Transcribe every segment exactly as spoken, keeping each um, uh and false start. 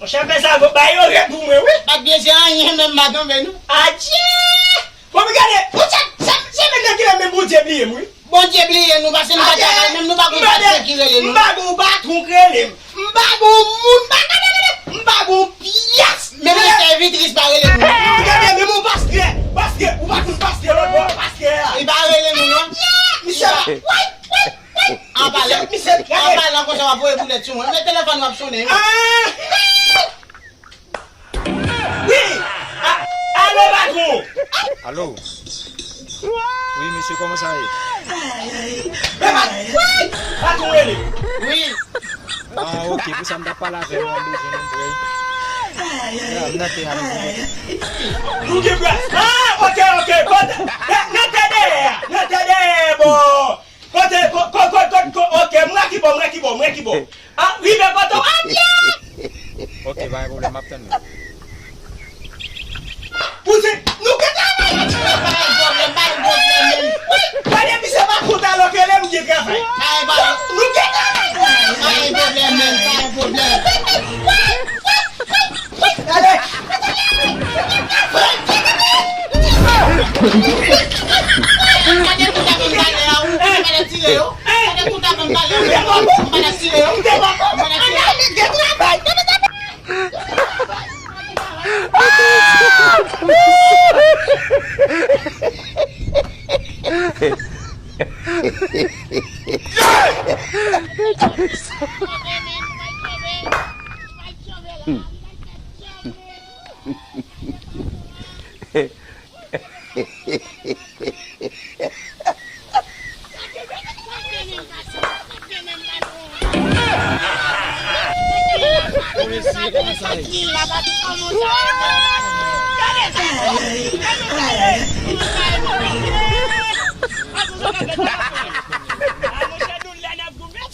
Monchè, fè sa, gon bay yo rèd pou mwen, wi. Pa t byen di anyen, menm pa tonbe, non. Adje! Bon, men gade, monchè, sa, sa men nan kilè menm Bondye bliye m, wi. Bondye bliye nou, paske nou pa travay, menm nou pa gon patwon ki rele nou. M pa gon patwon k rele m. M pa gon moun, m pa, m pa gon pyès. Menm yon sèvitris pa rele nou. Gade, menm yon pastè, pastè, ou pa konn pastè lòt bò, pastè a. Li pa rele nou, non. Misye pa, woy, woy, woy. An palan, an palan konsa, w ap voye boulèt sou mwen. Men telefòn w ap sonnen, wi. Wi! A-, alo, patwon! Alo? Wi, mesye, kòman sa ye? Patwon rele! Wi! Ah, ok, pou sa m t ap pale avè w, m bezwen nou prè. Ya, m nan tè a, m nan tè. Nou gen prè. Ah, ok, ok, kote? Nan tè dèyè a, nan tè dèyè, bò. Kote, ko-, ko-, ko-, ko-, ko-, ok, m wè ki bò, m wè ki bò, m wè ki bò. Ah, rive kote w ap ye. Ok, pa gen pwoblèm, m ap tann ou. Pouse, nou gen travay. Pa gen pwoblèm, pa gen pwoblèm, men. Wi, gade misye pa kontan lè w rele m gen travay. Pa gen pwoblèm. Nou gen travay. Pa gen pwoblèm, men, pa gen pwoblèm. Gade. Gade tout avan m pale a, ou pa t ap tire yo. Gade tout avan m pale a, ou pa t ap tire yo. Ou pa t ap tire yo.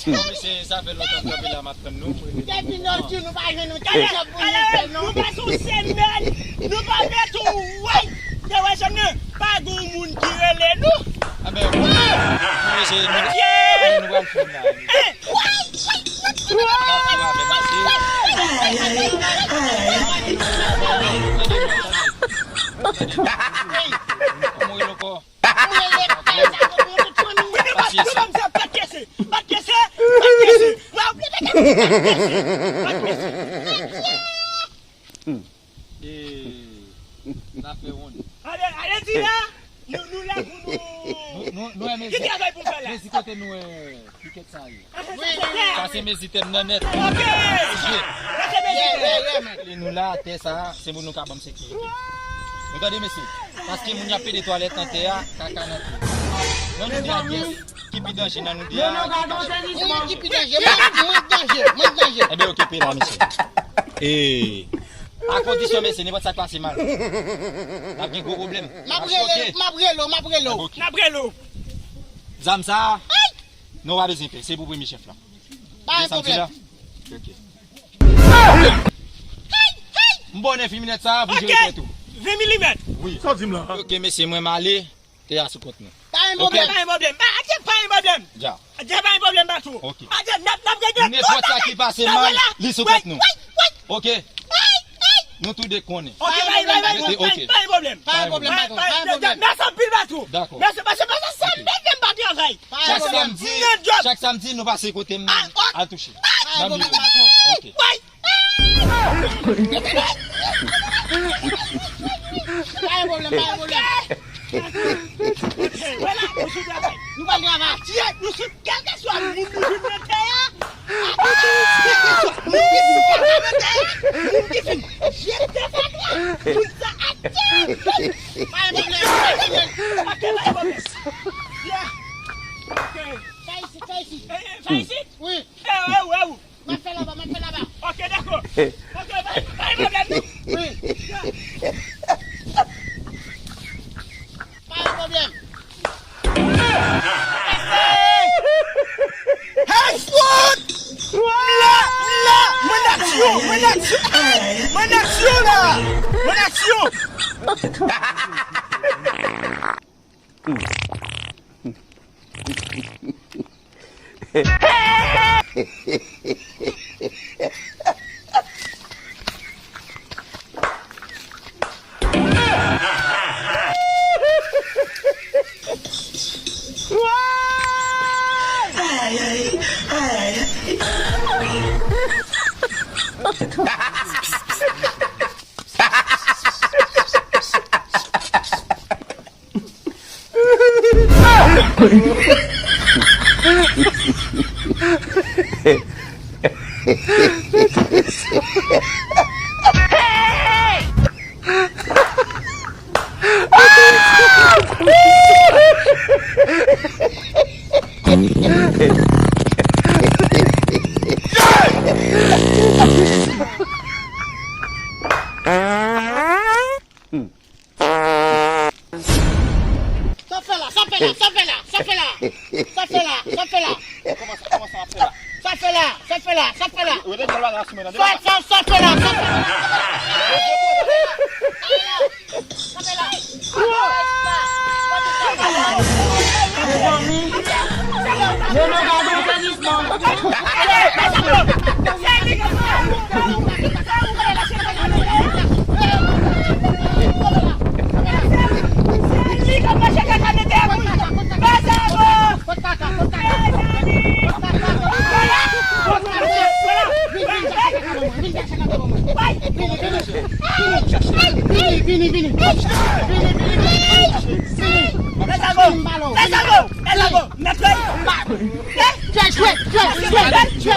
Mesye, sa fè lontan m kanpe la, m ap tann nou. Depi nou di nou pa jwenn nou, tande sa pou nou fè, non. Nou pase yon semèn, nou pa mete yon way. Te wè jèn nan, pa gen moun ki rele nou. Anben, nou eseye, nou, nou pral fin la. N ap viv avè l, mesye. Kòman w rele ankò? Mwen rele Kay, sa pou nou tout fanmi. Pasyans. Nou pa m sa, pa kese, pa kese, pa kese. Mwen oblije kese, pa kese. E, n a fè wonn. Ale, ale di la, nou, nou la pou nou. Nou, nou, nou renmen gen travay pou fè la. Mezi kote nou, e, pikèt sa ye. Wi, wi, wi. Sa se mezi tè m nan nèt. Ok. Sa se mezi tè. Li nou la, tè sa, se pou nou ka ban m sekirite. Nou tande, mesye? Paske moun y ap pede twalèt nan tè a, kaka nan tè. Nan nou de a, kiyès ki pi danje nan nou de a? Mwen ki pi danje, mwen, mwen danje, mwen danje. Enben, okipe la, mesye. E, a kondisyon, mesye, nenpòt sa k pase mal, n ap gen gwo pwoblèm. M ap rele, m ap rele w, m ap rele w. N ap rele w. Zam sa a, nou pa bezwen pè, se pou premye chèf la. Pa gen pwoblèm. Ok. M ba w nenf milimèt sa a pou jere tèt ou. Ven milimèt. Wi. Sa w di m la? Ok, mesye, mwen m ale. Tè a sou kont nou. Pa gen pwoblèm. Ok. Pa gen pwoblèm. Pa, adje, pa gen pwoblèm. Dja. Adje, pa gen pwoblèm, patwon. Ok. Adje, n ap, n ap regle. Nenpòt sa ki pase mal, li sou kont nou. Wi, wi, wi. Ok. Nou tou de konnen. Ok, pa, pa, pa, pa, pa gen pwoblèm. Pa gen pwoblèm, patwon. Pa gen pwoblèm. Mèsi anpil, patwon. Dakò. Mèsi, mèsi, mèsi, se mèt m pa travay. Chak samdi, chak samdi, nou pase kote m al touche. Nan biwo. Ok. Pa gen pwoblèm, pa gen pwoblèm. Wè la, nou sou travay. Nou pral travay. Atye, nou sou, kèlkeswa moun nou jwenn nan tè a. Kèlkeswa moun ki fin kaka nan tè a. Moun ki fin jete fatra. Moun sa atye. Pa gen pwoblèm, pa gen pwoblèm. Ok, pa gen pwoblèm. Yeah. Ok. Fè isit, fè isit. Eh, eh, fè isit? Wi. Eh, eh, eh, eh. M ap fè laba, m ap fè laba. Ok, dakò. Ok, pa, pa gen pwoblèm, non. Wi. Pa gen pwoblèm. Hey, fout! M la, m la! Mwen aksyon, mwen aksyon! Mwen aksyon la! Mwen aksyon! Sa fè la, sa fè la, sa fè la, sa fè la, sa fè la, sa fè la. Kòman sa, kòman sa ap fè la? Sa fè la, sa fè la, sa fè la. Rete djòl bagay la sou mwen nan, depa. Sa, sa, sa fè la, sa fè la. Sa fè la. Mezanmi, yo nan gade w se jis bon. Vini, vini, vini. Vini, vini, vini. Vini. Let's go. Let's go. Let's go. Mèt. Jwe, jwe, jwe, jwe.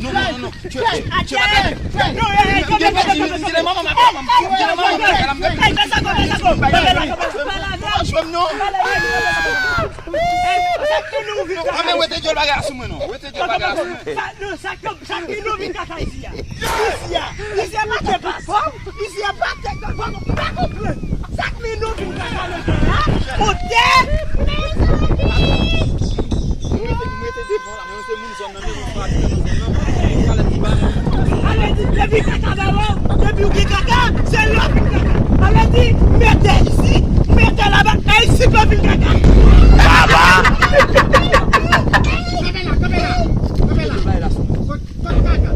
Non, non, non, non. Jwe, jwe, jwe. Wete djòl bagay la sou mwen non. Wete djòl bagay la sou mwen. Sa, non, sa ke, sa ke nou vin kaka isi a. Isi a, isi a pa te pa fò. Isi a pa te pa fò. Pa konprann. Sa ke nou vin kaka nan kay la. Kote? Mezanmi. Mwen te, mwen te devan la, mwen se moun zòn nan, men mwen pa abite nan zòn nan. Mwen pa lè ti ba. Ale di, depi kaka ba ou, depi ou gen kaka, se lè ou vin kaka. Ale di, mete isi, mete laba, e isi ke ou vin kaka. Baba! Kanpe la, kanpe la, kanpe la. Kot, kot kaka?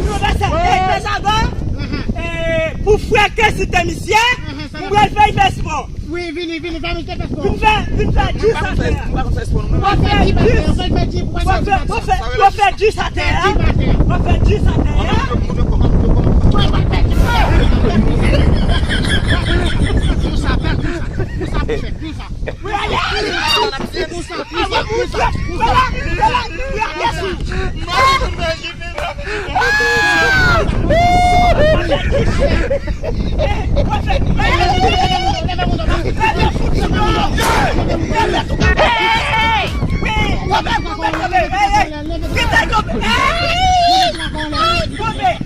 Pwofesè, e, Pezago, e, pou frè Kesite misye, m pral fè l fè spò. Wi, vini, vini, fè misye fè spò. Vin fè, vin fè djis atè a. W ap fè djis. W ap fè, w ap fè, w ap fè djis atè a. W ap fè djis atè a. Konsa, fè konsa. Konsa, fè konsa. Konsa, fè konsa.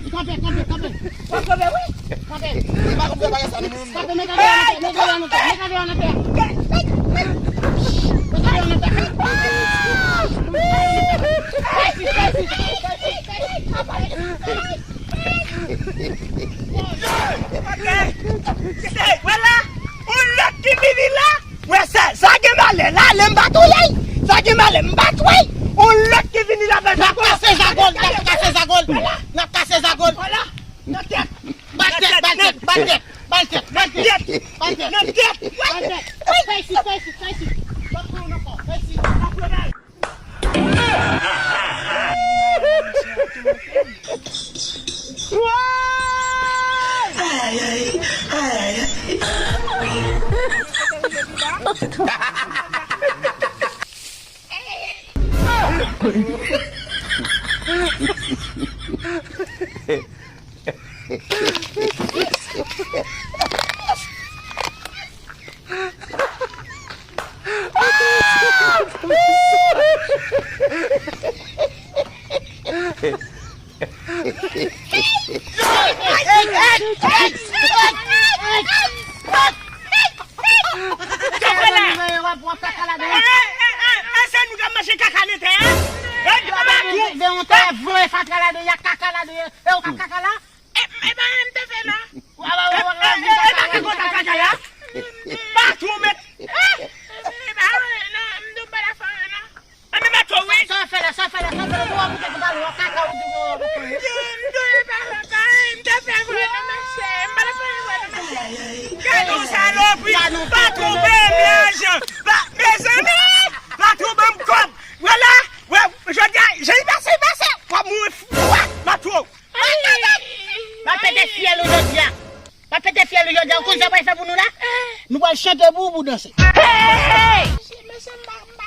Kanpe, kanpe, kanpe. Kanpe, kanpe, kanpe. Kanpe, mete avyòn nan tè, mete avyòn nan tè, mete avyòn nan tè. Mete avyòn nan tè. Fè isit, fè isit, fè isit, fè isit. Kite, vwala. Yon lòt ki vini la. Wè sa, sa gen malè la, lè m pa touye. Sa gen malè, m pa touye. Yon lòt ki vini la, fè sa. N ap kase zagòl, n ap kase zagòl. Vwala. N ap kase zagòl. Vwala. Nan tèt. Bal tèt, bal tèt, bal tèt, bal tèt, bal tèt, bal tèt. Nan tèt. Bal tèt. Fè isit, fè isit, fè isit. Fè isit. Ay, ay, ay, ay. Kanpe la! E, e, e, e, se nou k ap manje kaka nan tè a? E, papa tou! Gen yon tè voye fatra ladan, y a kaka ladan, e ou k ap kaka la? E, e pa mwen m te fè non. E, e, e pa ki kontan kaka la? Patwon mèt. E, e, e pa mwen non, m di w m pa ta fè anyen non. Ann men Matwo wi. Sa w fè la, sa w fè la, sa w fè la, nou w ap moute pou talè w, kaka ou di w w ap fè. M te fè vre non mesye, m pa ta fè anyen vre non mesye. Gade yon salopri, Patwon peye m lajan. Pa, mezanmi, Patwon ban m kòb. Vwala, wè, jodi a, jan l pase, l pase, w ap mouri fou, Patwon. M ap pete fyèl ou jodi a. M ap pete fyèl ou jodi a. Ou konn sa w pral fè pou nou la? Nou pral chante pou ou, pou w danse. Mesye, mesye, m pa, m pa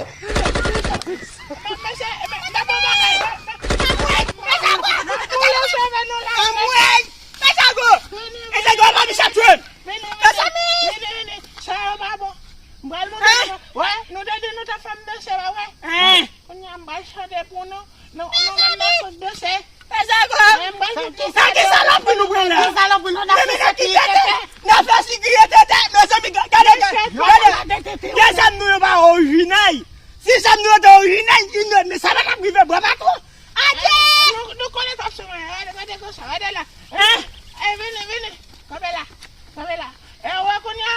Mesye, men, men bon bagay. Anmwey! Mesye, anmwey! Mesye, go! Mesye, go, pa Michel Trump! Vini, vini, vini, vini. Sa yo pa bon. M pral montre nou. Wè, nou te di nou t ap fè m danse la, wè. Kounye a m pral chante pou nou. Nou, nou menm nan sot danse. Mesye, go! Men m pral montre sa. Sa ki salopri nou pran la? Ki salopri nou nan fè sekirite? Nan fè sekirite, mezanmi, gade, gade. Dezam nou yo pa orijinal. Si zam nou yo te orijinal, men sa pa t ap rive bò pa tou. Adye! Nou, nou konnen sa sou mwen. Gade, gade konsa, gade la. Hein? Ey, vini, vini. Kanpe la. Kanpe la. E wè kounye a,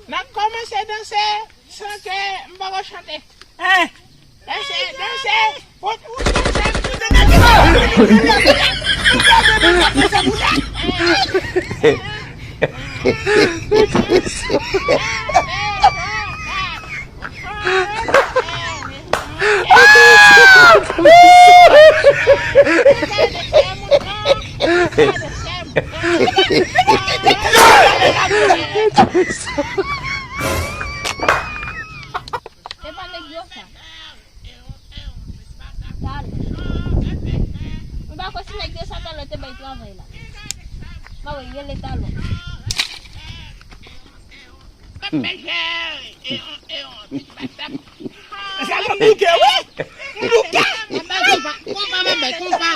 n ap kòmanse danse san ke m poko chante. Hein? Danse, danse. Fout, fout, danse. Se pa nèg yo sa. Talon. Mwen pa kwè si nèg yo sa talon te bay travay la. Mwen wè rele talon. Sa yo bouke, wi. Bouke. Konpa, konpa, konpa.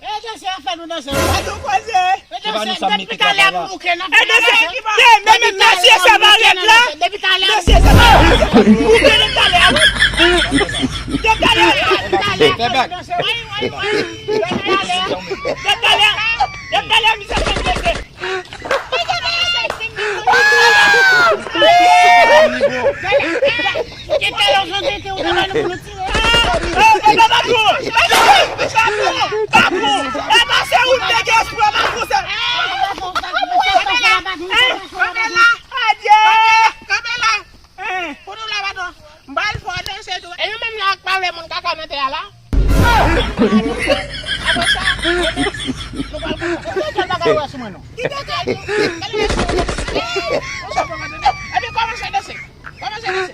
E danse a fè nou danse. Pa nou koze. E danse, depi talè ap bouke nan fè danse. E danse, men, men, mesye sa pa rèd la. Depi talè ap bouke nan talè a, wi. Depi talè ap bouke nan danse. Wi, wi, wi. Depi talè, depi talè, depi talè, misye fè danse. Kite yo jwenn tete ou te ban nou pou nou tire. Kanpe la! Adye! Pou nou la, patwon. M pral fè w danse tou. E nou menm la ak pale moun kaka nan tè a la. Apre sa, nou pral konsa. Ou gen kèl bagay wè sou mwen non. Ki kaka nou? Epi kòmanse danse. Kòmanse danse.